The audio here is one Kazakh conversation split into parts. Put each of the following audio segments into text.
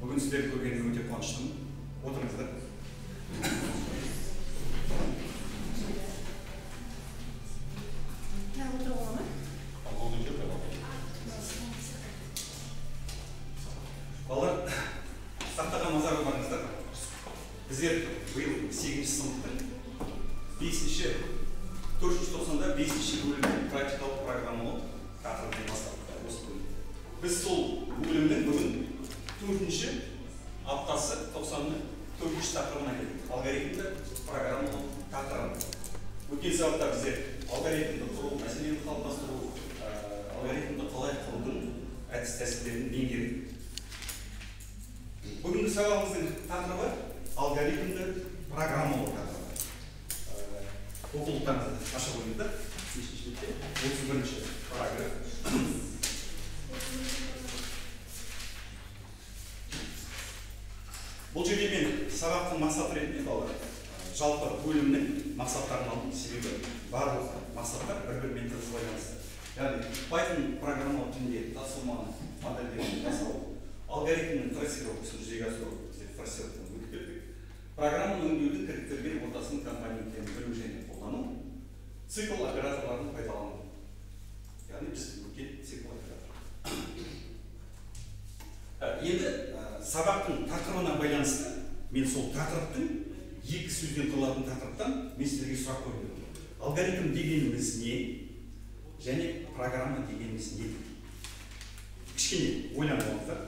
Бүгін сіздерді көргеніме өте қуаныштымын. Отырыңыздар. Балалар, тақтаға назар аударыңыздар. Біздер биыл 8-ші сыныптың 5-ші, 4-ші тоқсанда 5-ші бөлімнің практикалық программалық тақырыбын бастадық осы бөлім. Біз сол бөлімнің бүгін 4-ші аптасы 90-ның 4-ші тақырыбына келдік. Алгоритмді программалық тақырыбы. Өткен сабақта біздер алгоритмді құру, мәселені қалыптастыру, алгоритмді қалай құрудың әдіс тәсілдерін меңгердік. Бүгінгі сабағымыздың тақырыбы алгоритмді программалау тақырыбы. Оқулықтарыңызды аша қойыңыздар. 5-ші бетте 31-ші параграф. Бұл жерде мен сабақтың мақсаты ретінде балалар, жалпы бөлімнің мақсаттарын алдым, себебі барлық мақсаттар бір-бірімен тығыз байланысты. Яғни Python программалау тілінде тасылманы модельдерін жасау, алгоритмнің трассировкасын жүзеге асыру, біздер трассировканы өтіп кеттік. Программаны өңдеудің кіріктірген ортасының компоненттерін білу және қолдану, цикл операторларын пайдалану. Яғни біз өткен цикл оператор. Енді сабақтың тақырыбына байланысты мен сол тақырыптың екі сөзден құралатын тақырыптан мен сіздерге сұрақ қойып отырмын. Алгоритм дегеніміз не және программа дегеніміз не? Кішкене ойланып алыңыздар.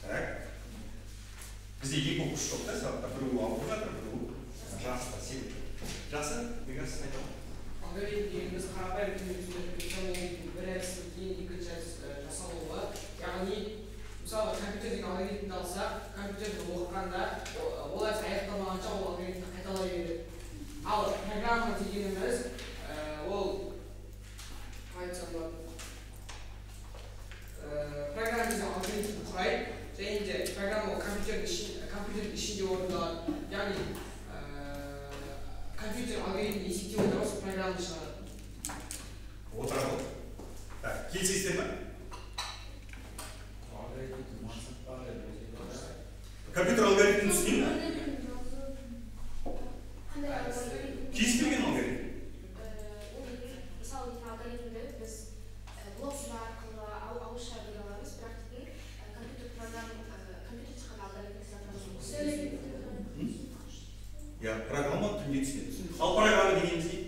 Так. Бізде екі оқушы жоқ та сабақта, біреуі ауырып жатыр, біреуі жаста, себеп. Жақсы, Бекас айтады. Алгоритм дегеніміз қарапайым тілмен түсіндіріп, бір әдістен кейін екінші әдіс жасалуы. Яғни, мысалы, компьютердегі алгоритмді алсақ, компьютерді оқығанда ол әдіс аяқталмағанша ол алгоритмді қайталай береді. Ал программа дегеніміз ол қалай айтсам болады? Программа деген алгоритмді құрайды, және де программа ол компьютердің ішінде орындалады. Яғни компьютер алгоритмін есептей отырып осы программаны шығарады. Отыра ғой. Так, келісесіздер ме? Компьютер алгоритмін түсіне ме? Кез келген алгоритм. Мысалы, алгоритмді біз блок арқылы ауызша бере аламыз, бірақ компьютер программа, компьютер шыққан алгоритм. Я, программа тілінде түсінеді. Ал программа дегеніміз не?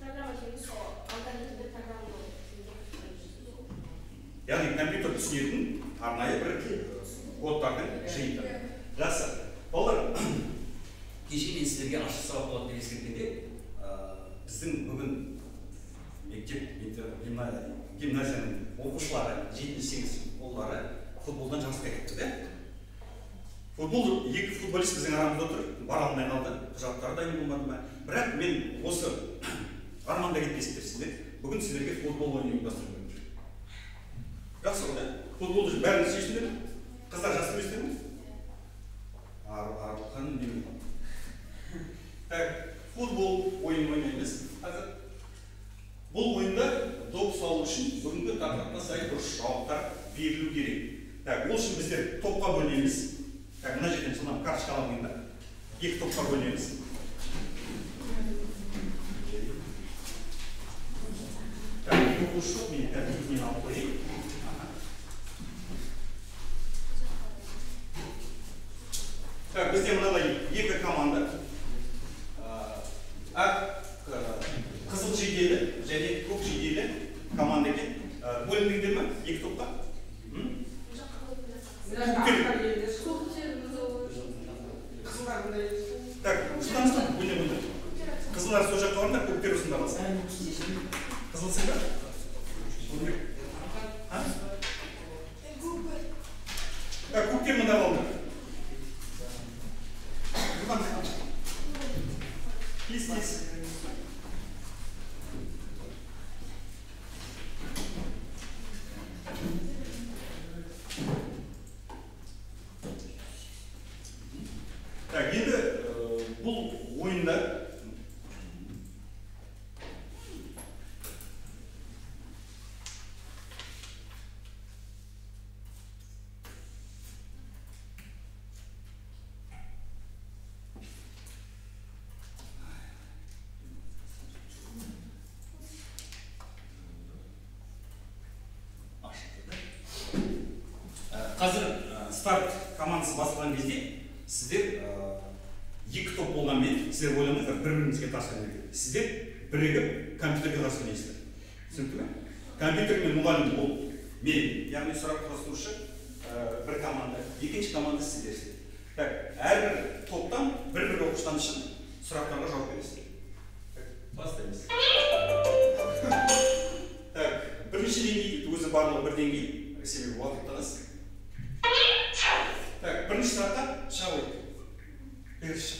Программа дегеніміз сол алгоритмді программалау. Яғни компьютер түсінетін арнайы бір кодтардың жиынтығы. Жақсы. Балалар, кеше мен сіздерге ашық сабақ болады деп ескерткенде, біздің бүгін мектеп гимназияның оқушылары, 7-8 балалары футболдан жарысқа кетті, де? Футбол, екі футболист біздің арамызда отыр, бара алмай қалды, құжаттары дайын болмады ма? Бірақ мен осы арманда кетпесін деп сіздер, бүгін сіздерге футбол ойынын ұйымдастырып жатырмын. Жақсы ғой, да? Футболды бәріңіз сүйсіңдер ме? Қыздар жақсы білесіздер ме? Арылхан неме? Так, футбол ойын ойнаймыз қазір. Бұл ойында доп салу үшін бүгінгі тақырыпқа сай дұрыс жауаптар берілу керек. Так, ол үшін біздер топқа бөлінеміз. Так, мына жерден жылдам карточка аламын да. Екі топқа бөлінеміз. Так, екі оқушы жоқ, мен тәртібінен алып қояйын. Так, бізде мынадай екі команда. Ақ, қызыл жейделі және көк жейделі команда екен. Бөліндіңдер ме екі топқа? Так, жылдам, бөліне бөліне. Қызылдар сол жаққа барыңдар, көктер осында қалсын. Қызыл сен бе? Так, көктер мында қалыңдар. Жылдам, жылдам. Тез, тез. Так, енді бұл ойында Қазір старт командасы басылған кезде сіздер екі топ болғанмен сіздер ойламаңыздар бір-бірімізге қарсы ойнайды. Сіздер бірігіп компьютерге қарсы ойнайсыздар. Түсінікті ме? Компьютер мен мұғалім ол мен, яғни сұрақ құрастырушы бір команда, екінші команда сіздерсіздер. Так, әрбір топтан бір-бір оқушыдан шығып сұрақтарға жауап бересіздер. Так, бастаймыз. Так, бірінші деңгей, өзі барлығы бір деңгей, себебі уақыт тығыз. Так, бірінші сұраққа шыға қойды. Берші.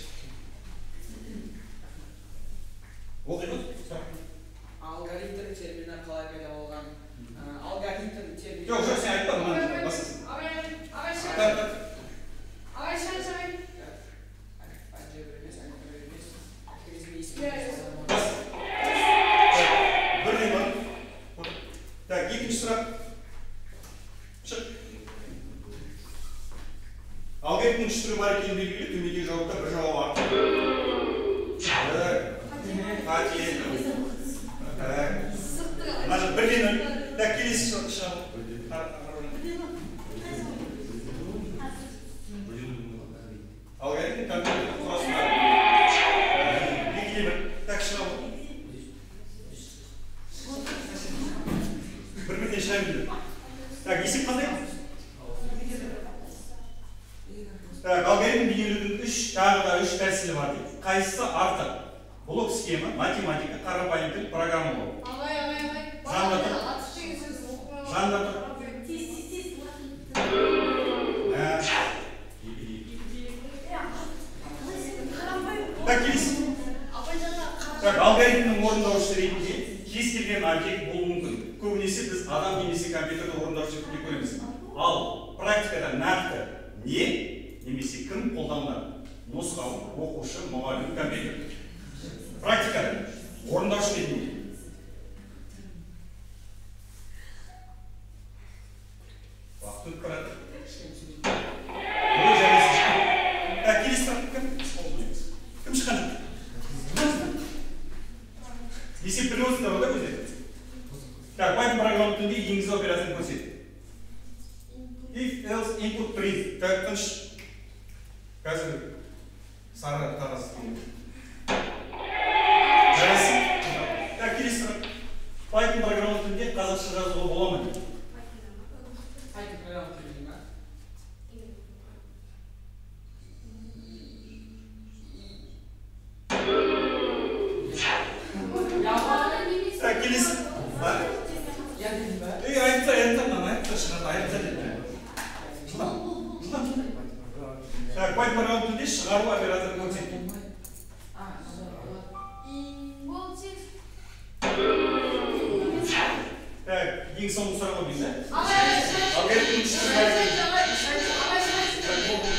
Оқи ғой сұрақ. Алгоритм термині қалай пайда болған? Алгоритм термині... Жоқ, жоқ, сен айтпа, мынаны басасың. Ағай, ағай, Так, так. ағай, ағай. Алжебр емес, алгебра емес. Иә, иә. Бас. Так, бірден бар. Так, екінші сұрақ. Шық. Алгоритмнің үш түрі бар екенін белгілі, төмендегі жауапта бір жауап артық. Так, қате. Так. Мына жақ бірден нөл. Так, келесі сұрақ шығады. Алгоритм компьютердің құрастырады. Екіде бір. Так, шығады. Бір-бірден шыға берді. Так, есеп қандай? Так, алгоритм бейнелеудің үш, тағы да үш тәсілі бар дейді. Қайсысы артық? Блок схема, математика, қарапайым тіл, программалау. Ағай, ағай, ағай. Жанында тұр. Атыс деген сөз оқымай. Жанында тұр. Тез, тез, тез. Ә, Так, келесі. Так, алгоритмнің орындаушысы ретінде кез келген объект болуы мүмкін. Көбінесе біз адам немесе компьютерді орындаушы ретінде көреміз. Ал практикада нақты не немесе кім қолданылады? Нұсқау, оқушы, мұғалім, компьютер. Практикада орындаушы ретінде. Уақыт өтіп барады. Ой, жарайсыз. Так, келесі сұрақ кім? Кім шыққан жоқ? Есеп біліп отырсыңдар ғой да өздері? Так, Python программа тілінде енгізу операциясын көрсет. If, else, input, print. Так, тыныш. Қазір сары қағаз. Жарайсың. Так, келесі сұрақ. Python программа тілінде қазақша жазуға бола ма? Python программа тілінде ма? Так, келесі. А? Я дедім ба? Ей, айтса, айтса, мынаны айтса, шығады, айтса деді. Жылдам, жылдам, жылдам. Так, Python программа тілінде шығару операторын көрсет. Ол тез. Так, ең соңғы сұрақ ғой деймін, да? Ағай, Алгоритмнің үш түрі бар екенін. ағай, ағай, Так, бол, бол.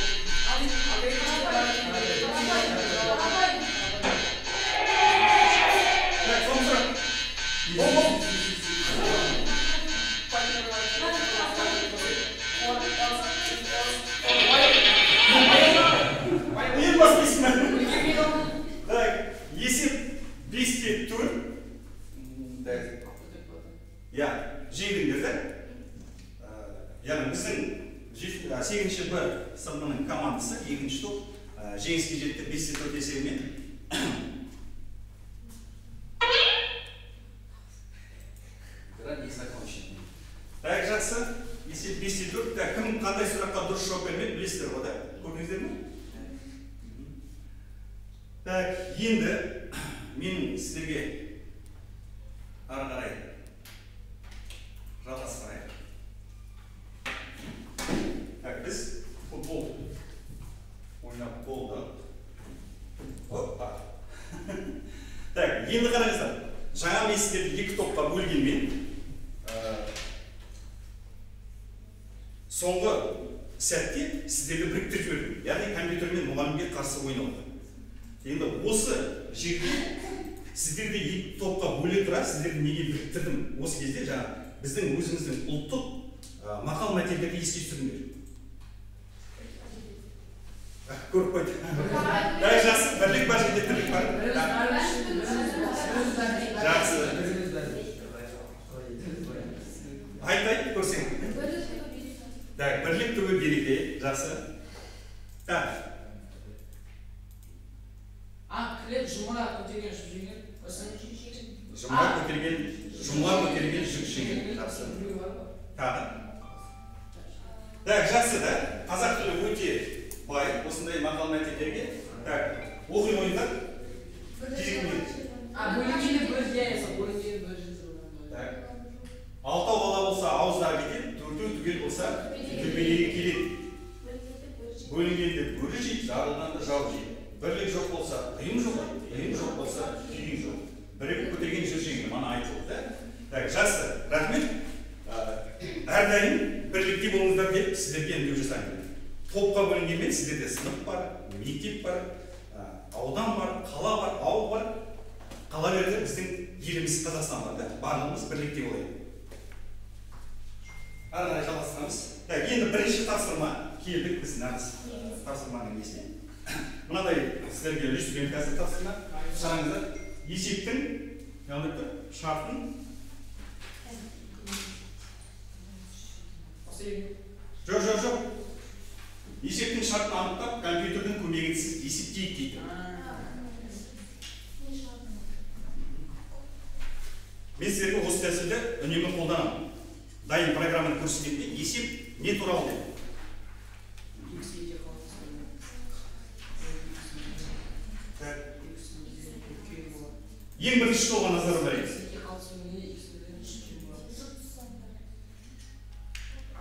ағай. Так, соңғы сұрақ. Бол, бол. Неге баспайсың ба? Так, есеп 5-те 4. Так, иә, жеңдіңдер да? Яғни біздің 8-ші Б сыныбының командасы, екінші топ, жеңіске жетті 5-те 4 есебімен. Игра не закончена. Так, жақсы. Есеп 5-те 4. Так, кім қандай сұраққа дұрыс жауап бермеді, білесіздер ғой да? Көрдіңіздер ме? Так, енді мен сіздерге ары қарай жалғастырайық. Так, біз футбол ойнап болдық. Опа. Так, енді қараңыздар. Жаңа мен сіздерді екі топқа бөлгенмен, соңғы сәтте сіздерді біріктіріп жібердім. Яғни компьютер мен мұғалімге қарсы ойнауға. Енді осы жерде сіздерді екі топқа бөле тұра сіздерді неге біріктірдім? Осы кезде жаңа біздің өзіміздің ұлттық мақал мәтелдерді еске түсіріңдер. Көріп қойды. Так, жақсы, бірлік бар жерде тірлік бар. Жақсы. Айт, айт, көрсең. Так, бірлік Бірлік түбі береке. Жақсы. Так. А, кілет жұмыра көтерген жүк жеңіл. Жұмыра көтерген, жұмыла көтерген жүк жеңіл. Жақсы. Тағы. Так, жақсы да. Қазақ тілі өте бай осындай мақал мәтелдерге. Так, оқи қойыңдар. Кезегімен. А, бөлінгені бір жеңіл, бөлінгені бір жеңіл. Так. Алтау бала болса ауыздағы кетеді, төртеу түгел болса төбелегі келеді. Бөлінгенді бөрі жейді, жарылғанды жау жейді. Бірлік жоқ болса ұйым жоқ, ұйым жоқ болса күйің жоқ. Бірігіп көтерген жүк жеңіл, мана айтылды да. Так, жақсы, рахмет. Әрдайым бірлікте болыңыздар деп сіздерге үндеу жасаймын. Топқа бөлінгенмен сіздерде сынып бар, мектеп бар, аудан бар, қала бар, ауыл бар. Қала берді біздің еліміз Қазақстан бар да. Барлығымыз бірлікте болайық. Ары қарай жалғастырамыз. Так, енді бірінші тапсырма келдік біз нағыз тапсырманың несіне. Мынадай сіздерге үлестірген қазір тапсырма. Қараңыздар, есептің, яғни шартын. Жоқ, жоқ, жоқ. Есептің шартын анықтап, компьютердің көмегінсіз есептейік дейді. Мен сіздерге осы тәсілді үнемі қолданамын. Дайын программаны көрсетемін де, есеп не туралы деп. Ең бірінші жолға назар аударайық.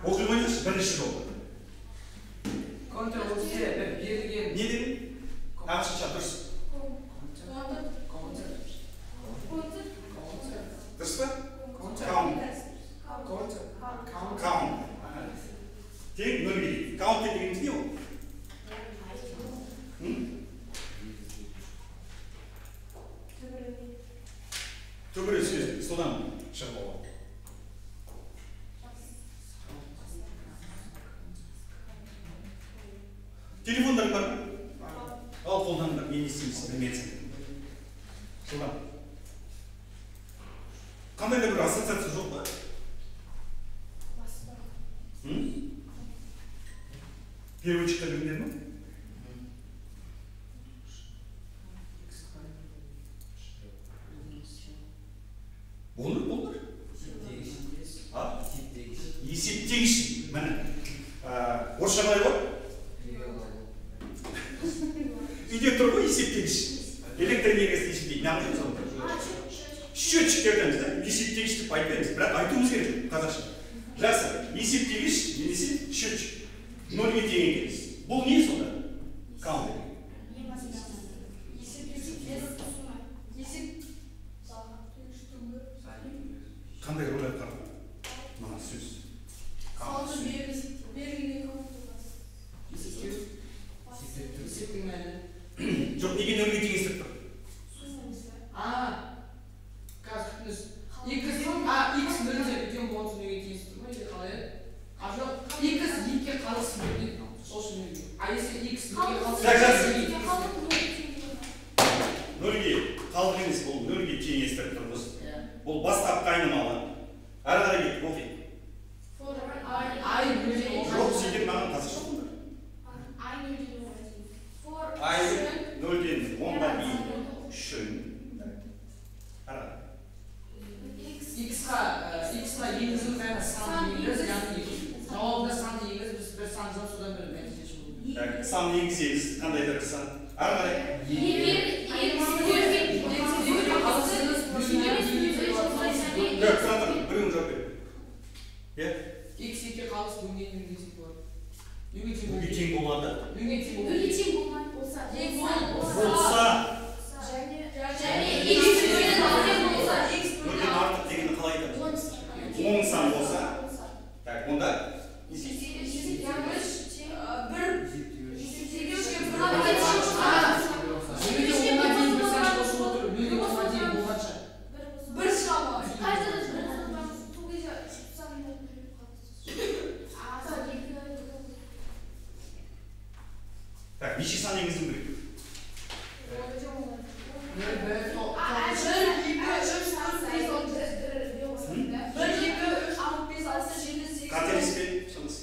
Оқи қойыңызшы, бірінші жол. Не дедің? Ағылшынша дұрыс. Дұрыс па? Count. Count. Тең нөлге дейін. Count дегеніміз не ол? Түбірі сөз, содан шығып алады. Телефондарың бар ма? Ал қолданыңдар, мен не істеймін, білмейсің. Жылдам. Қандай да бір ассоциация жоқ па? Переводчикті біліңдер ме? Болыр, болыр. Есептегіш. Міне. Орысша қалай болады? Үйде тұр ғой есептегіш. Электр энергиясын есептейді. Не айтамыз оны? Счетчик деп айтамыз да. Есептегіш деп айтпаймыз, бірақ айтуымыз керек қазақша. Жақсы. Есептегіш немесе счетчик. Нөлге тең екен. Бұл не сонда? Count. Қандай рөл атқарады? Мына сөз. Жоқ, неге нөлге теңестіріп тұр? Қазір күтіңіз. Х нөлден үлкен болған соң нөлге теңестіріп тұр ма? Или қалай еді? Жоқ, х екіге қалыс нөлден, сол үшін нөлге. А если х нөлге қалыс нөлге қалдық емес, бұл нөлге теңестіріп тұрмыз. Бұл бастапқы айнымалы. Әрі қарай кеттік, оқиық. Жоқ, сендер маған қазақша оқыңдар. Ай нөлден онға дейін үшін. Әрі. Х-қа енгізу мәні сан енгіз, яғни жауабында сан енгіз, біз бір сан жазып, содан бір нәтиже шығу. Так, сан енгіземіз, қандай да бір сан. Әрі қарай. Жоқ, тұра тұр, біреуін жауап бер. Иә? Х екіге қалыс бөлінген нөлге тең болады. Нөлге тең болады. Нөлге тең болады. Нөлге тең болса. Болса. Және х нөлден артық болса. Нөлден артық дегенді қалай айтамыз? Оң сан болса. Так, онда не істейміз? Так, неше сан енгізу керек? Қателеспе, шыңғыс.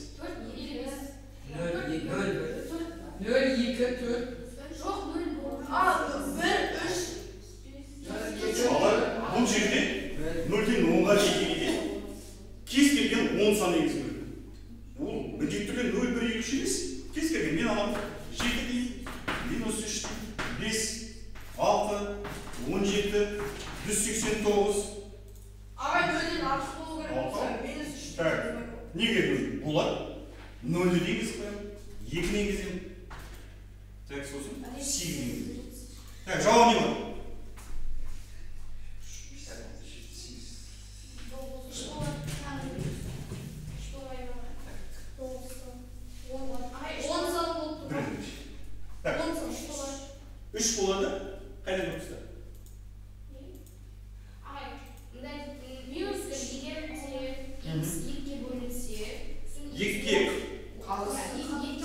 0-ден 10-ға дейін кез келген 10 сан енгізу керек. Ол міндетті түрде 0, 1, 2, 3 емес. Кез келген мен аламын 7 дейін, минус 3, 5, 6, 17, 189. Ағай, 0-ден артық болу керек болса, минус 3. Так, неге болады? 0-ді енгізіп қоямын, 2-ні енгіземін. Так, сосын 8 енгіземін. Так, жауап не болады? Так, 3 болады. Қайдан көріпсіздер? Ағай, мындай минус 3 егер де 2-ге бөлінсе, 2-ге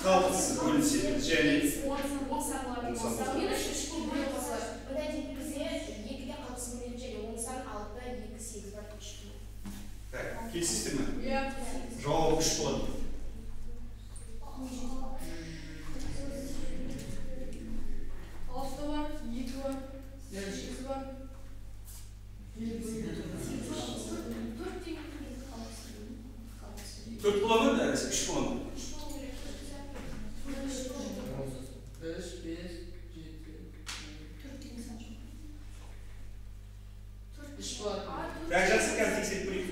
қалдықсыз бөлінсе және 10 сан болатын болса, минус 3 бөліп болса, мындай дейтін бізде 2-ге қалдықсыз бөлінетін және 10 сан 6, 2, 8 бар 3. Так, келісесіздер ме? Иә. Жауабы 3 болады. 6 бар, 2 бар, 8 бар. 4 бола ма, 3 бола ма? 3, 5, 7. 3 болады. Так, жақсы, қазір тексеріп көрейік.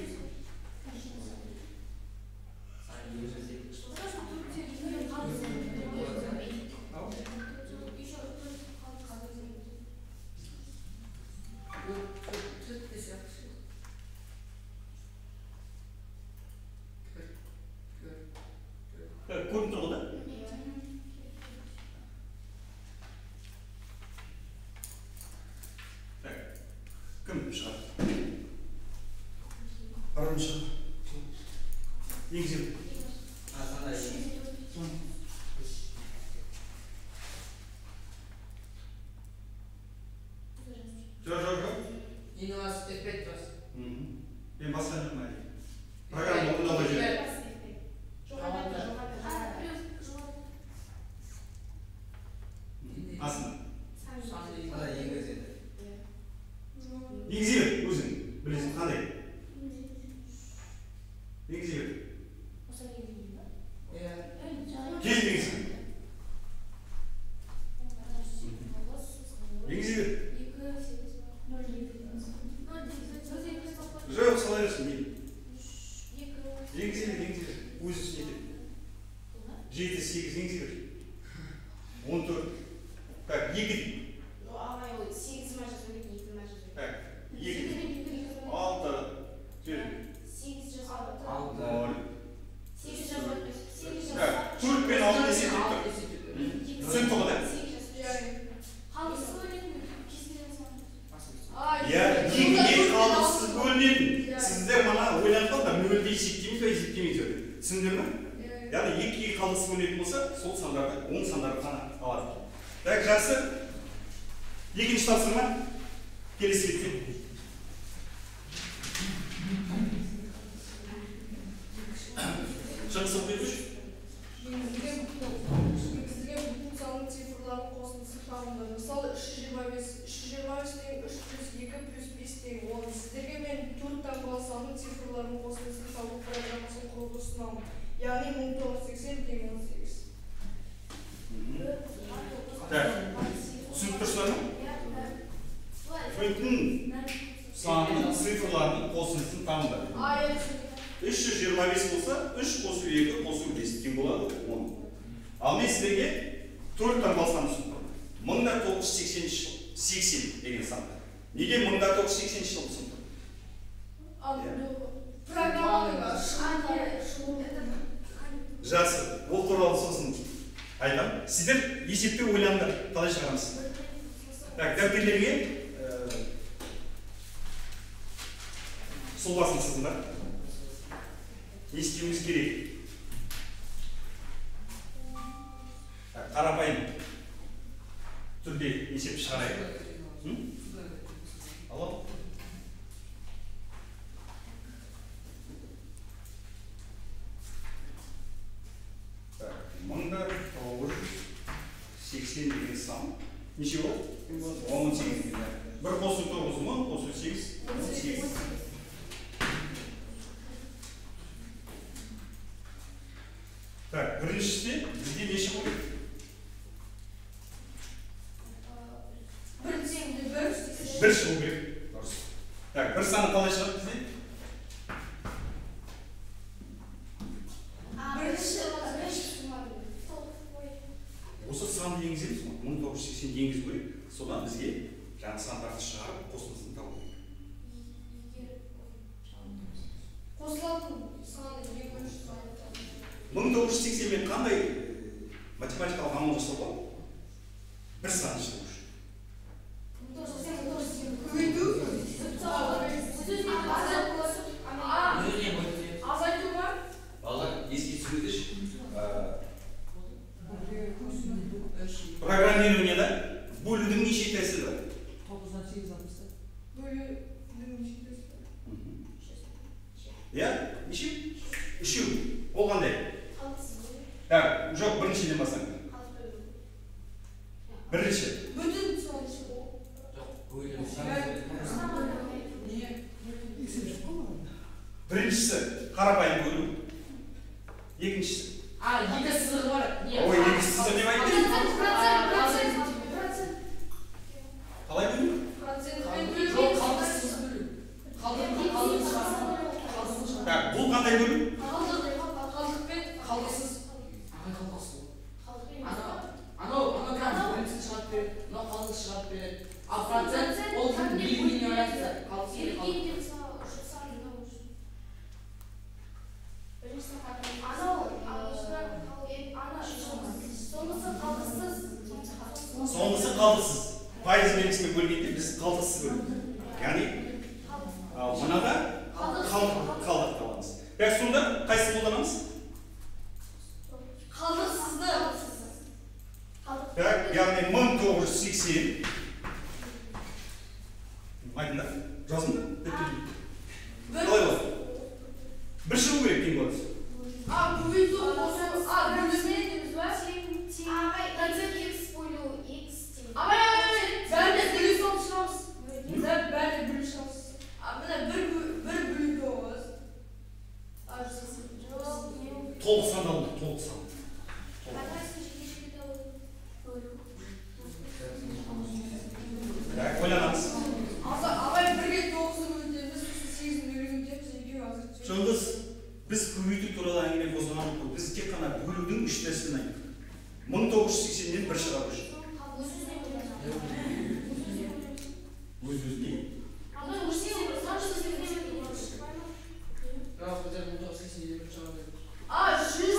Көрініп тұр ғой да? Так, кім шығады? Арам шығады. Енгіземін. Жоқ, жоқ, жоқ. Нені бас? F5 бас. Мен басқан жоқпын әлі. Программа орындалмай жүр. Астына. Енгізе бер, өзің білесің қандай. Енгізе бер. Кез енгізсін. Енгізе бер. Жоқ, сала берсін, мейлі. Енгізе бер, енгізе бер. Өзі нетеді. 7, 8 енгізе бер. 14. Так, 2 дейді. Ағай, ол 8 ма жазу керек, 2 ма жазу керек? Так, 2 дейді. 6, 7. 8 жазу. 0. 8 жазу. 8 жазу. Так, 4 пен 6 есептеп тұр. Түсінікті ғой да? Қалдықсыз бөлінетін кез келген сан. Иә, 2-ге қалдықсыз бөлінетін. Сіздер мана ойланып қалдыңдар, 0-ді есептейміз бе, есептемейміз бе деп. Түсіндіңдер ме? Яғни 2-ге қалдықсыз бөлінетін болса, сол сандарды, 10 сандарды ғана алады. Так, жақсы. Екінші тапсырма келесі бетте. Шыңғыс оқи қойшы. Енгізілген бүтін санның цифрларының қосындысы табылды. Мысалы, 325, 325 тең 3 плюс 2 плюс 5 тең 10. Сіздерге мен 4 таңбалы санның цифрларының қосындысын табу программасын құруды ұсынамын. Яғни 1980 тең 18. Так, түсініп тұрсыздар ма? Бүтін санның цифрларының қосындысын табыңдар. 325 болса, 3 қосу 2 қосу 5 тең болады 10. Ал мен сіздерге 4 таңбалы санды ұсынып тұрмын. 1980 деген санды. Неге 1980 жыл ұсынып тұрмын? Жақсы, ол туралы сосын айтамын. Сіздер есепте ойланыңдар, қалай шығарамыз. Так, дәптерлерге сұлбасын сызыңдар. Не істеуіміз керек? Так, қарапайым түрде есеп шығарайық. Алло? Так, 1980 деген сан. Неше болады? 18. 1 қосу 9 мың, қосу 8, 18. Біріншісінде бізге не шығу керек? Бір тең бір. Бір шығу керек. Дұрыс. Так, бір саны қалай шығады бізде? Осы санды енгіземіз ғой. 1980 енгізу керек. Содан бізге жаңа сандарды шығарып, қосындысын табу керек. Қосылатын саны екінші саны. 1980 мен қандай математикалық амал жасауға болады? Бір сан шығу үшін. Көбейту. Азайту ма? Балалар, еске түсіріңіздерші. Программированияда бөлудің неше тәсілі бар? 9-дан 8 60. Бөлудің неше тәсілі бар? Иә, неше? Үшеу. Ол қандай? Так, жоқ, біріншіден бастаңдар. Бірінші. Бүтін сан шығу. Жоқ, бөлу. Біріншісі қарапайым бөлу. Екіншісі. А, екі сызығы бар. Ой, екі сызығы деп айтты. Процент. Қалай бөлу? Процентпен бөлу. Жоқ, қалдықсыз бөлу. Қалдық шығару. Так, бұл қандай бөлу? Қалдықпен. Қалдықсыз. Ағай қалдықсыз. Анау кәдімгі біріншісін шығарып береді, мынау қалдық шығарып береді. Ал процент ол белгілене байланысты. Соңғысы қалдықсыз. Пайыз белгісімен бөлгенде біз қалдықсыз бөлдік. Яғни ал мынада қалдық аламыз. Так, сонда қайсысын қолданамыз? Қалдықсызды. Так, яғни 1980. Айтыңдар, жазыңдар. Қалай болады? Бір шығу керек тең болады. А, көбейту қосу, а, бөлумен дейміз ба? Абай, абай, бәріне бөле салып шығамыз. Бәріне бөле шығамыз. А, мына бір бөлу тоғыз. Толық санды алыңдар, толық сан. Так, ойланамыз. Абай, бірге тоғызды бөлтеміз, сегізді нөлге өтеміз, екеуі азайтып. Жұлдыз, біз көбейту туралы әңгіме қозғаған жоқпыз. Біз тек қана бөлудің үш тәсілін айттық. 1980-нен бір шығару үшін. Өз-өзіне. Жоқ, біздер 1980-ден бір шығару керек. А, 100.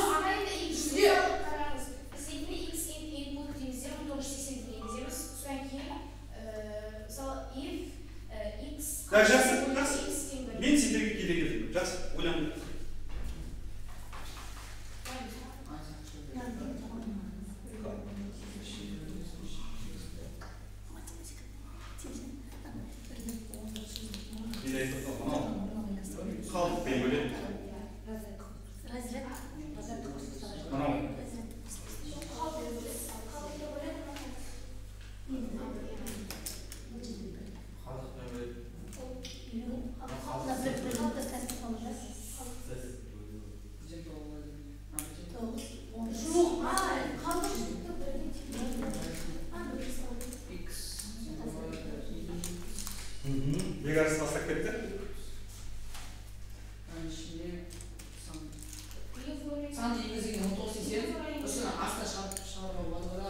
Жүзге. Так, жақсы, жақсы. Мен сендерге кедергі келтірмеймін. Жақсы, ойланыңдар. Мен айтып мынау қалдықпен бөледі. Мынау Бекарыс бастап кетті. Санды енгізген 1980, осыны астына шығаруға болады.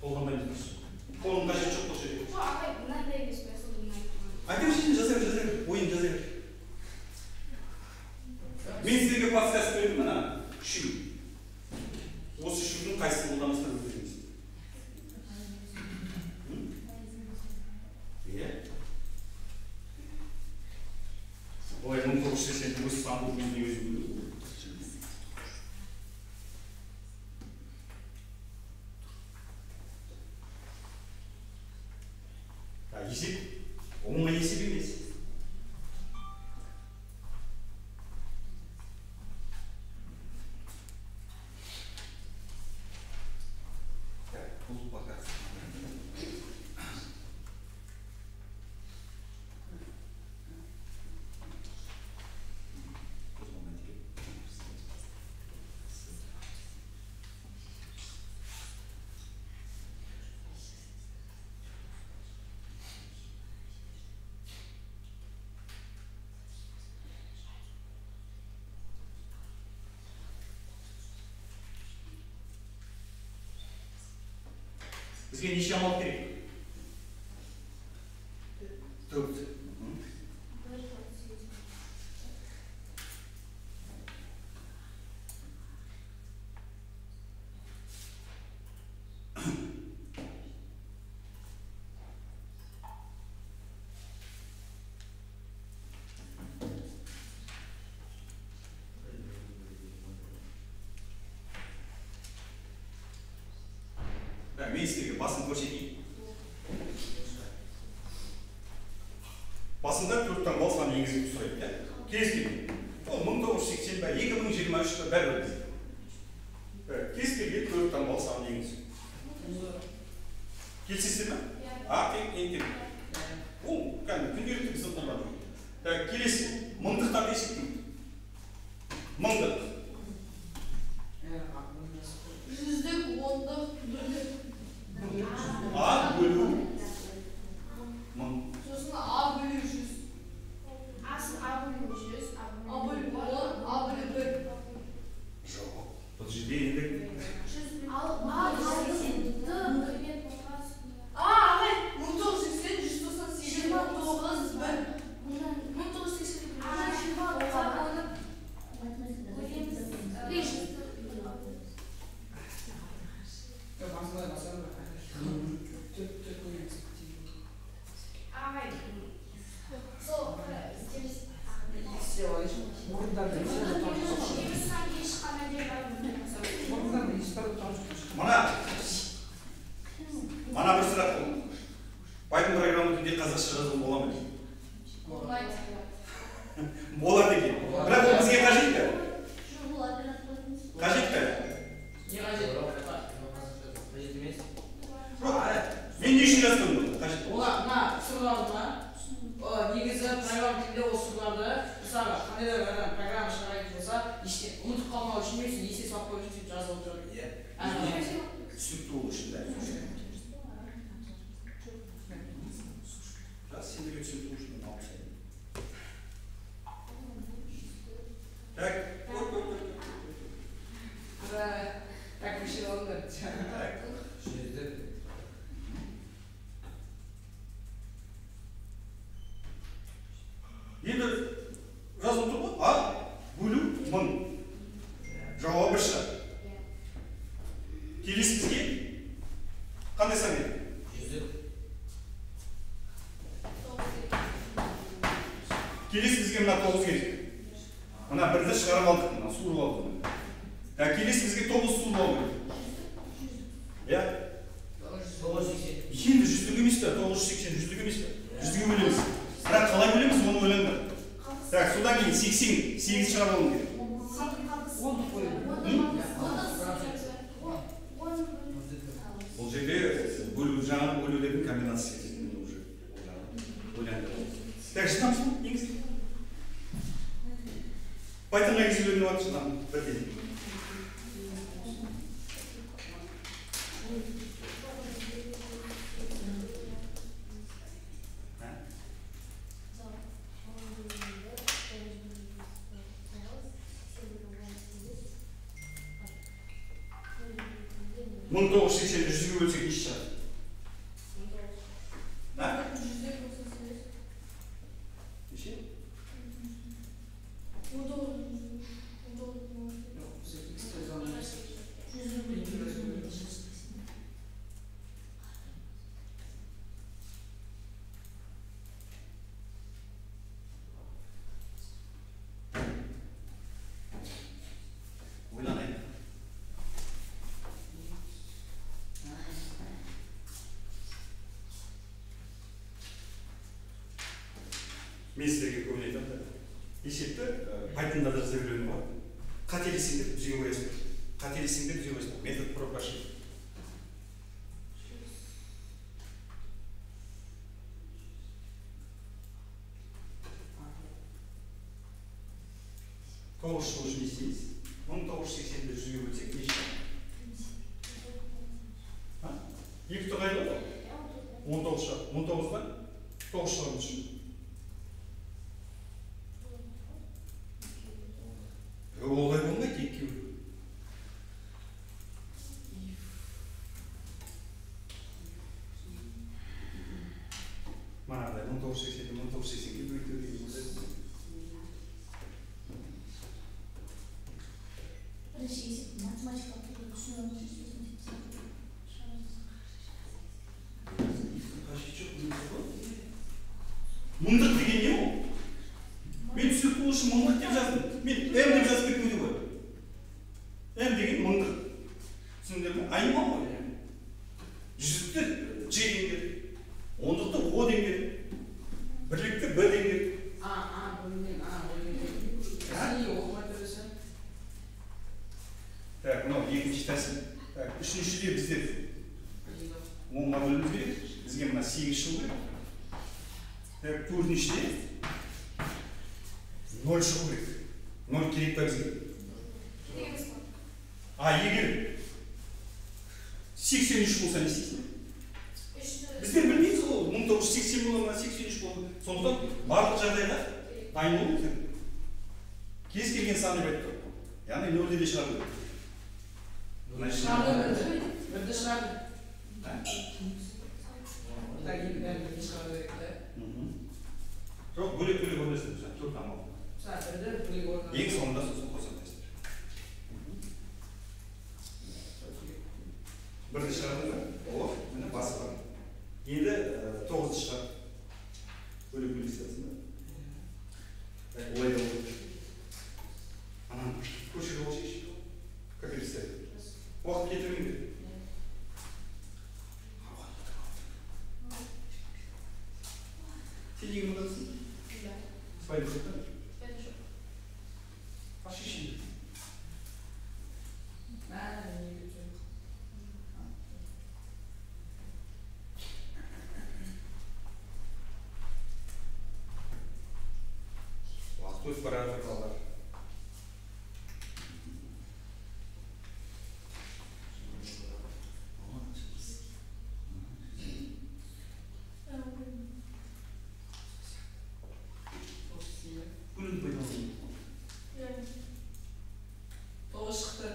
Қолданбаймыз дұрыс. Қолың қажет жоқ бұл жерде. Айта берші, жаза бер, жаза бер, ойын жаза бер. Мен сіздерге подсказка бердім, мына үшеу. Осы үшеудің қайсысын қолданасыздар өздеріңіз. Иә. Олай 1980 өз санды өзіне өзі бөлу. Есеп оңай есеп емес. Так, бұл пока. Бізге неше амал керек? 4. Мен сіздерге басын көрсетейін. Басында 4 таңбалы сан енгізіп сұрайды, иә? Кез келген. Ол 1980 ба, 2023 ба, бәрібір бізге. Кез келген 4 таңбалы сан енгізу. Келісесіздер ме? А, тең. Ол кәдімгі күнделікті біздің қолданып. Келесі мыңдықтарды есептейміз. Мыңдық. Жүздік, ондық, бірлік. А бөлу мың. Сосын А бөлу 100. А бөлу 100, А бөлу 10, А бөлу 1. Жоқ. Бұл жерде енді А, ағай, 1980, 198, 19, 1. 1980, 20 оны бөлеміз. Ағай, сол Мана бір сұрақ бұл. Python программа тілінде қазақша жазуға бола ма? Болмайды. Болады екен. Бірақ ол бізге қажет пе? Қажет пе? Не қажет? Қажет емес. Жоқ. Мен не үшін жаздым бұны? Қажет. Олар мына сұрларды ма? Негізі программа тілінде ол сұрларды, мысалға, қандай да бір адам программа шығаратын болса, ұмытып қалмау үшін немесе есте салып қою үшін сөйтіп жазып отырады. Иә. Түсінікті болу үшін да. Жас, сендерге түсінікті болу үшін алып тастайын. Так, көр. Так, көшіріп алыңдар. Так. Жүздік. Енді жазылып тұр ғой, А бөлу 1000. Жауабы бір шығады. Келесі бізге қандай сан керек? Жүздік. Келесі бізге мына 9 керек. Мына бірді шығарып алдық, мына суырып алдық. Так, келесі бізге 9 суырып алу керек. Иә? 980. Енді жүздік емес пе? 980 жүздік емес пе? Жүзге бөлеміз. Бірақ қалай бөлеміз, оны ойлаңдар. Так, содан кейін 88 шығарып алуым керек. Бұл жерде бөлу, жаңа бөлулердің комбинациясы кетеді уже. Ол жағын ойлаңдар. Так, жылдам сол, енгізейік. Pythonға енгізіп үйреніп жатыр жылдам, бірден. Мың 980-ді 100-ге бөлсек неше шығады? Неше? Ойланайық. Мен сіздерге көбіне айтамын да, есепті Pythonда да жаза беруге болады. Қателессеңдер түзге қоясыңдар. Қателессеңдер түзге қоясыңдар. Метод проб ошибок. Тоғыз жыл үшін не істейміз? 1980-ді 100-ге бөлсек неше шығады? Екі түр қайда ғой? 19 шығады. 19-дан 9 шығару үшін. Олай болмайды, екіге бөлу. 1980-ге бөлу деген болады. Бірінші есеп математикалық түрде түсіну үшін. Мыңдық деген не ол? Мен түсінік болу үшін мыңдық деп жаздым. Мен М деп жазып кеттім ғой. М деген мыңдық. Түсіндіңдер ме? Айнымалы ғой. Жүздікті Ж деңдер, ондықты О деңдер, бірлікті Б деңдер. А, бөлінген, А, бөлінген. Сен неге оқымай тұрсың? Так, мынау екінші тәсіл. Так, үшіншіде біздер 10-ға бөлуіміз керек. Бізге мына 8 шығу керек. Так, төртіншіде 0 шығу керек. 0 керек па бізге? Керек емес қой. А, егер 83 болса не істейсің? Біздер білмейміз ғой, 1980 бола ма, 83 бола ма. Сондықтан барлық жағдайға дайын болу керек. Кез келген сан деп айтып тұр. Яғни 0-ді де шығару керек. Шығарды бірді шығарды. Так, енді бәрін бірді шығару керек та. Жоқ, бөлек-бөлек ойлайсың, төрт амал. Бірді бөлек орнына. Ең соңында сосын қосамын. Бірді шығардың ба? О, міне басып бар. Енді 9-ды шығар. Бөлек-бөлек істейсің ба? Так, олай да болады. Ананы көшіріп алшы. Как это істеді? Уақыт кетірмеңдер. Сен неге мындасың? Спайдер жоқ та? Спайдер жоқ. Аш шешейін. Уақыт өтіп бара жатыр, балалар. Бөлініп пайдалану. 9 шықты.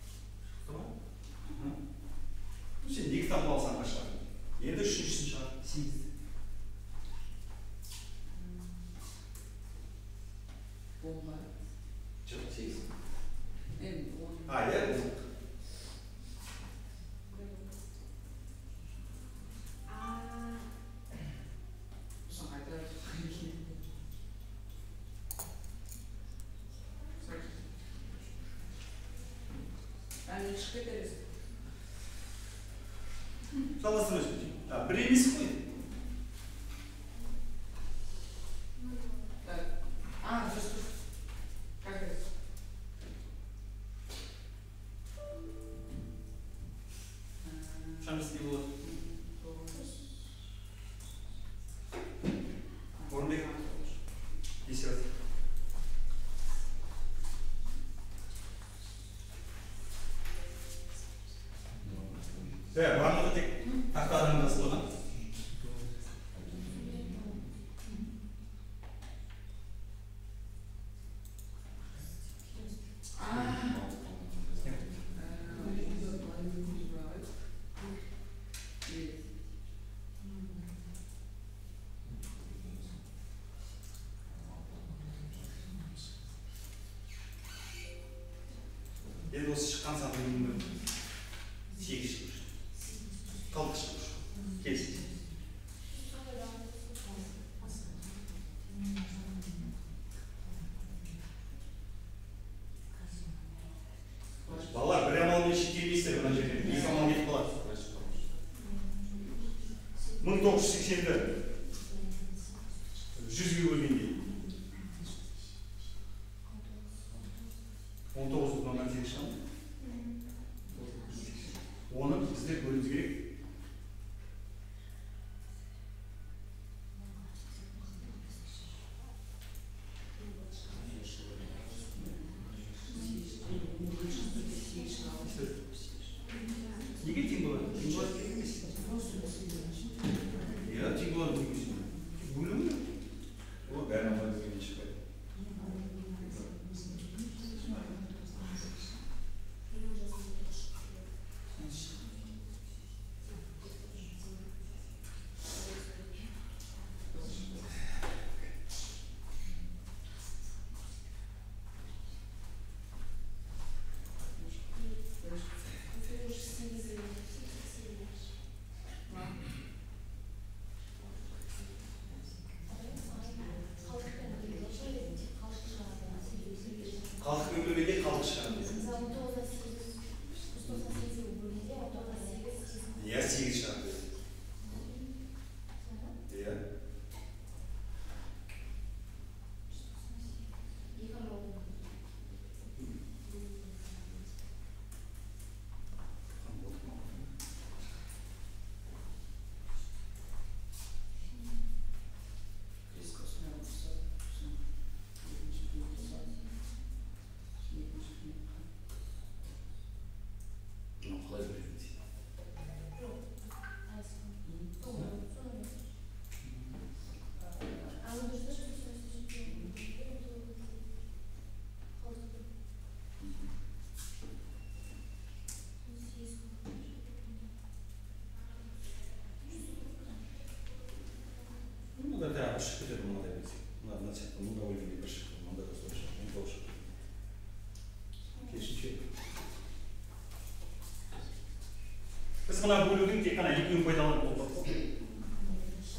Шықты ма? Сен екі таңба алсаң шығар. Енді үшіншісін шығар. 8. 10-ға. Жоқ, 8. Енді 10. А, иә, 10. Сосын қайта. Әне шығып кетеріз. Жалғастыра берші. Бір емес қой. Так. А, дұрыс, дұрыс. Как это? Шамасы не болады? Орынбек. Есеп. Барлығы тек тақтадан жазылған. Енді осы шыққан санның 8 шығу. Қалдық шығу. Келісті. Балалар, бір амалмен шектелмейсіздер мына жерде. Екі амал кетіп қалады. 1980-ді 100-ге бөлгенде 19,8 шығады. Оны біздер бөлуіміз керек. Неге тең болады? Тең болады керек емес. Иә, тең болады керек емес. Бөлу керек. Қалдықпен бөлгенде қалдық шығады. Мысалы, 19-да 8, 198-ге бөлгенде 19-да 8. Иә, 8 шығады. Иә. 2 амал. Мынау қалай бөледі? Мында тағы бір шығып кетеді, мынадай бөлсек. Мына сияқты мында бөлгенде бір шықты, мында да солай шықты, 19 шықты. Керісінше. Біз мына бөлудің тек қана екеуін пайдаланып болдық.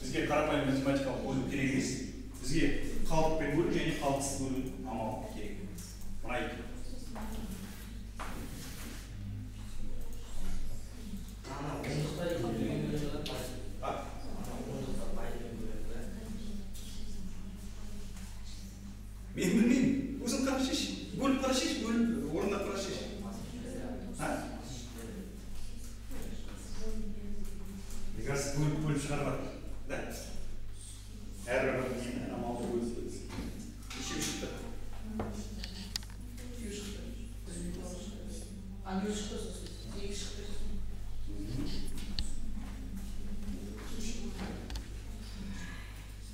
Бізге қарапайым математикалық бөлу керек емес. Бізге қалдықпен бөлу және қалдықсыз бөлу амалы керек. Мына екеуі. Ана ондықта екеуін бөледі да. А? Ана ондықта пайызбен бөледі да. Мен білмеймін. Өзің қара шеш. Бөліп қара шеш, бөліп орындап қара шеш. А? Мне кажется, бөліп бөліп шығарып жатыр. Да? Әрбір нені амалды бөліп бөліп. Нешеу шықты? Екеу шықты. А, нөл шықты сосын. 2 шықты.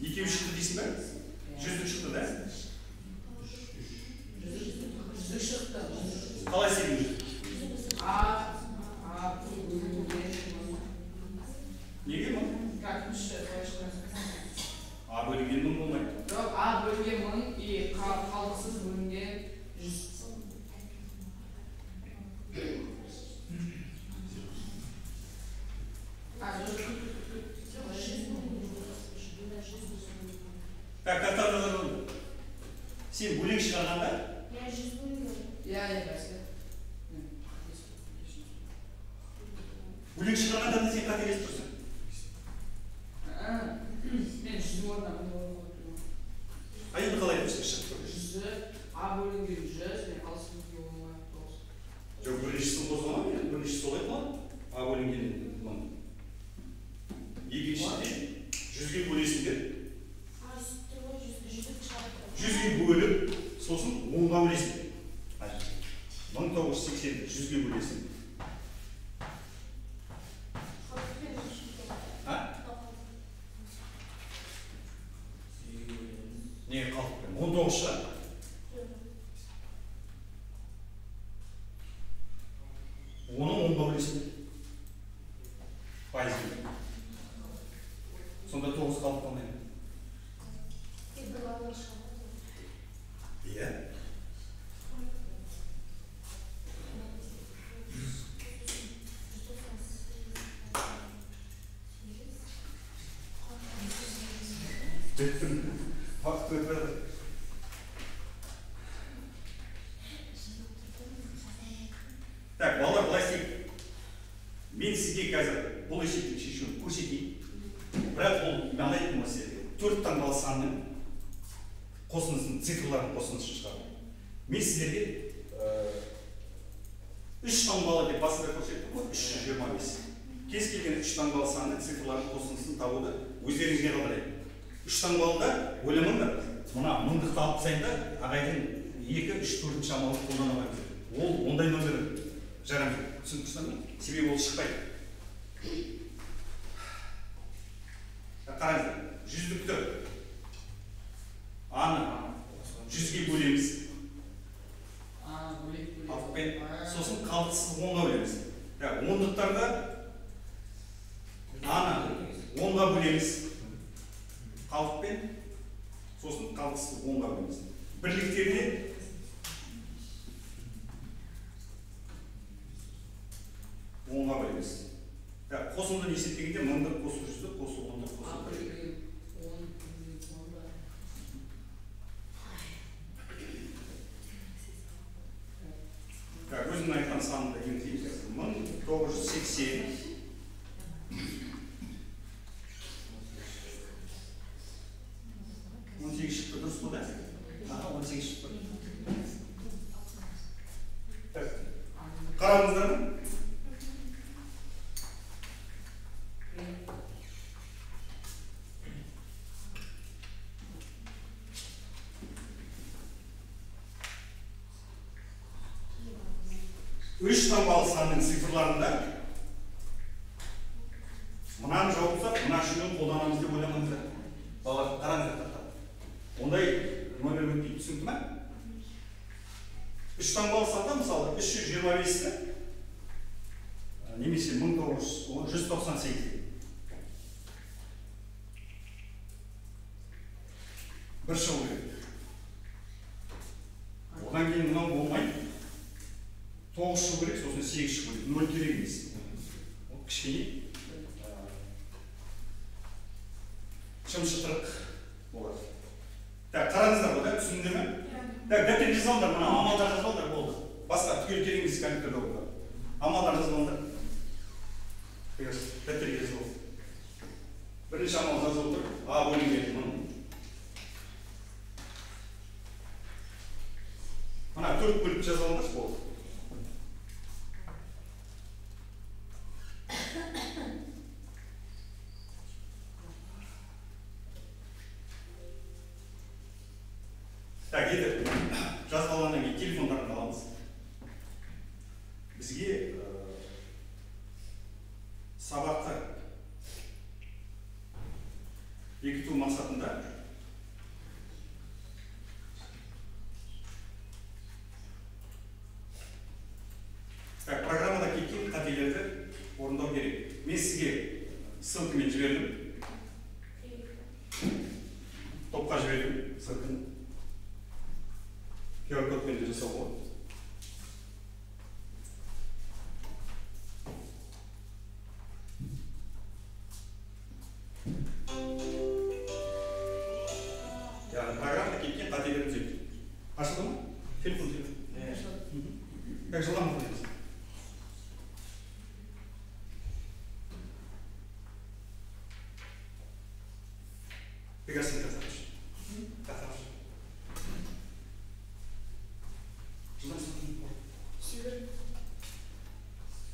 Екеу шықты дейсің бе? Жүздік шықты, да? Жүздік шықты. Қалай істедің жүздік? А, бөлінген мың. Неге мың? Как, үш, қалай шығарасың? А бөлінген мың болмайды. Жоқ, А бөлінген мың и қалдықсыз бөлінген 100. А, жоқ, Так, так, так, так, так. Сен бөлек шығарғанда Иә, иә, бәсе. Бөлек шығарғанда да сен қателесіп тұрсың. Мен жүздің орнына мың қойып тұрмын. А енді қалай айтып шығып тұр? Жүзі А бөлінген 100, мен қалдықсыз бөлінген онға тоғыз. Жоқ, біріншісін қозғама, біріншісі солай болады. А бөлінген мың. Екіншісінде жүзге бөлесіңдер. Жүзге бөліп, сосын онға бөлесің. 1980-ді жүзге бөлесің. А? Не қалдықпен? 19 шығады. Оны онға бөлесің. Пайызбен. Сонда 9 қалдық қалмайды. Иә. Уақыт өтіп жатыр. Так, балалар, былай істейік. Мен сізге қазір бұл есептің шешуін көрсетейін. Бірақ ол мен айттым ғой сіздерге. 4 таңбалы санның қосындысын, цифрлардың қосындысын шығару. Мен сіздерге 3 таңбалы деп басында көрсеттім ғой, 325. Кез келген 3 таңбалы санның цифрлардың қосындысын табуды өздеріңізге қалдырайын. 3 таңбалыда ойламаңдар, мына мыңдықты алып тастайын да ағайдың 2, 3, 4-ші амалын қолдана алмаймыз. Ол ондай номер жарамайды. Түсініп тұрсыздар ма? Себебі ол шықпайды. Қараңыздар, жүздікті аны жүзге бөлеміз. Қалдықпен, сосын қалдықсыз онға бөлеміз. Так, ондықтарда аны онға бөлеміз. Қалдықпен, сосын қалдықсыз онға бөлеміз. Бірліктерде онға бөлеміз. Так, қосындыны есептегенде мыңды қосу жүзді, қосу онды қосу А бір. бөлінген 10 бөлінген он ба? санды енгізейік. 1980. Он сегіз шықты, дұрыс қой да? Аха, 18 шықты. Так, қарадыңыздар ма? Үш таңбалы санның цифрларында мынаны жауып тастап, мына үшеуін қолданамыз деп ойламаңыздар. Балалар, қараңыздар тақтаға. Ондай номер өтпейді, түсінікті ме? Үш таңбалы санда, мысалы, 325-ті немесе 1998-ті бір шығу керек. Одан кейін мынау болмайды. 9 шығу керек, сосын 8 шығу керек. 0 керек емес. Ол кішкене шым-шытырық болады. Так, қараңыздар ғой, да, түсіндіңдер ме? Так, дәптерге жазып алыңдар, мына амалдар жазып алыңдар, болды. Басқа түгел керек емес компьютерде оқуға. Амалдар жазып алыңдар. Дәптерге жазып алыңдар. Бірінші амал жазып отыр. А бөлінген 1000. Мына 4 бөліп жазып алыңдаршы, болды. Так, енді жазып алғаннан кейін телефондарын аламыз. Бізге сабақты бекіту мақсатында так, программада кеткен қателерді орындау керек. Мен сізге ссылкамен жібердім. Топқа жібердім ссылканы. QR кодпен де жасауға болады. Яғни программада кеткен қателерді түзету. Ашылды ма? Телефон, телефон. Так, жылдам оқимыз. Бекасың, тақтап. Тақтап.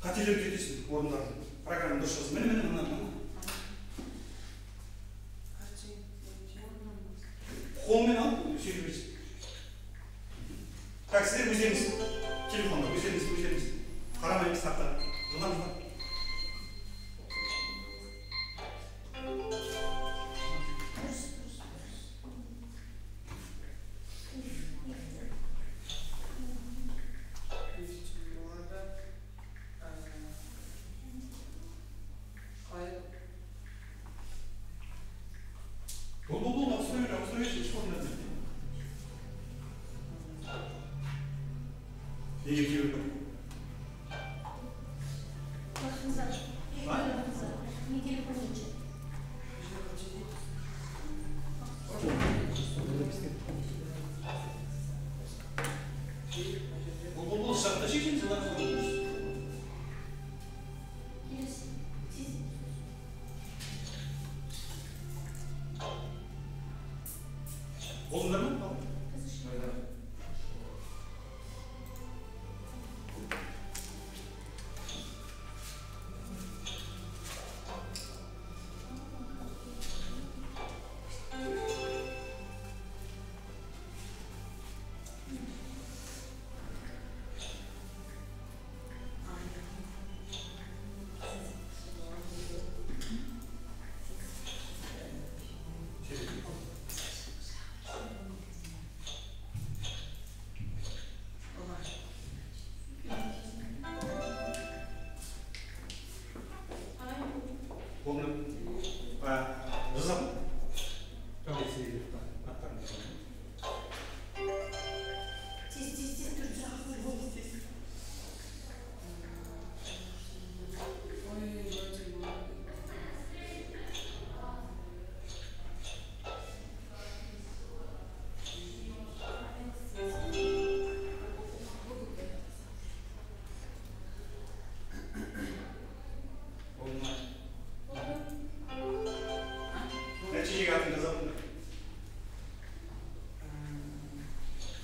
Қателер түзетесің орындарын. Программа дұрыс жазсын. Міне, міне, мына, мына. Қолмен алып, сөйтіп берсін. Так, сіздер өздеріңіз телефонда, өздеріңіз, өздеріңіз. Қарамаймыз тақта. Жылдам, жылдам. Болды, ауыстыра бер, ауыстыра берші, еш орында. Неге кейбір бар? Болды, шақта шешеміз, жылдам, жылдам. Болдыңдар ма?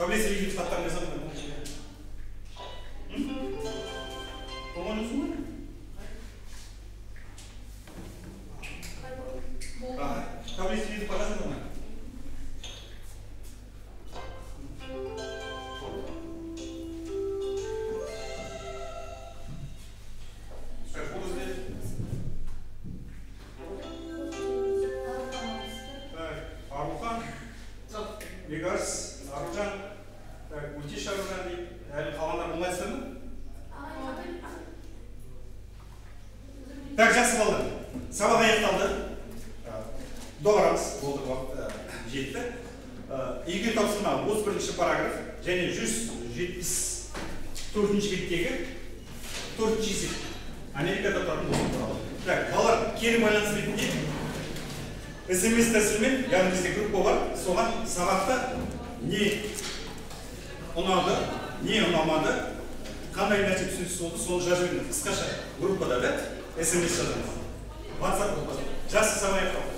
Таблица видим хаттарын жазамын. Болған жоқсың ба? Таблица видим показывай ма? Так, буду здесь. Так, Арухан, Бегарс, Аружан, так, Ультиш Аружан дейді. Әлі қалғандар болмайсыздар ма? Так, жақсы балалар. Сабақ аяқталды. Доғарамыз, болды, уақыт жетті. Үйге тапсырма 31 параграф және 174 беттегі 4 есеп. Америкада тұратын досым туралы. Так, балалар, кері байланыс ретінде СМС тәсілімен, яғни бізде группа бар, соған сабақта не ұнады, не ұнамады, қандай нәрсе түсініксіз болды, соны жазып жіберіңіз. Қысқаша группада да СМС жазамыз. WhatsApp группада. Жақсы, сабақ аяқталды.